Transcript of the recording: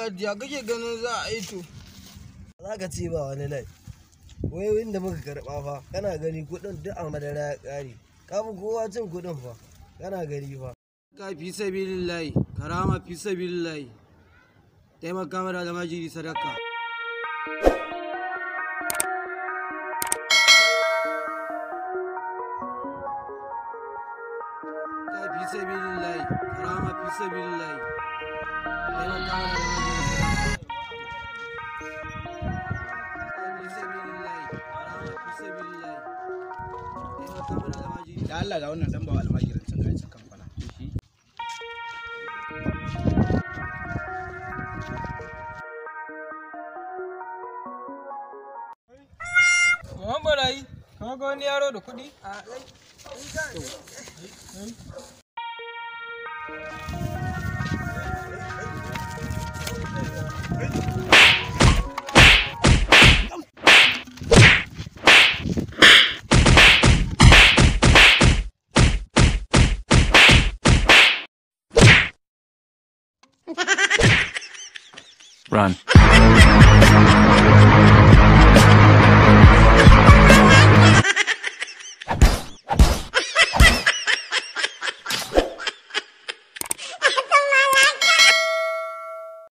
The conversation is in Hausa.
Ladi, ya kake ganin za a yi to? Za ka ce ba wani lai. Wai inda muka karɓa fa, kana gani kuɗin duk a madara ya ƙare. Ka fi kowa cin kuɗin fa, kana gani fa. Ka fi sabilillahi, karama fi sabilillahi. Taimaka mana da majiri sadaka. Ka fi sabilillahi, karama fi sabilillahi. Taimaka mana da majiri sadaka. Ka fi sabilillahi, karama fi sabilillahi. Taimaka mana da majiri. Da Allah ga wannan dan bawa almajirin can ga can kamfana. Muhammad Barayi, kamar ga wani yaro da kuɗi? Run.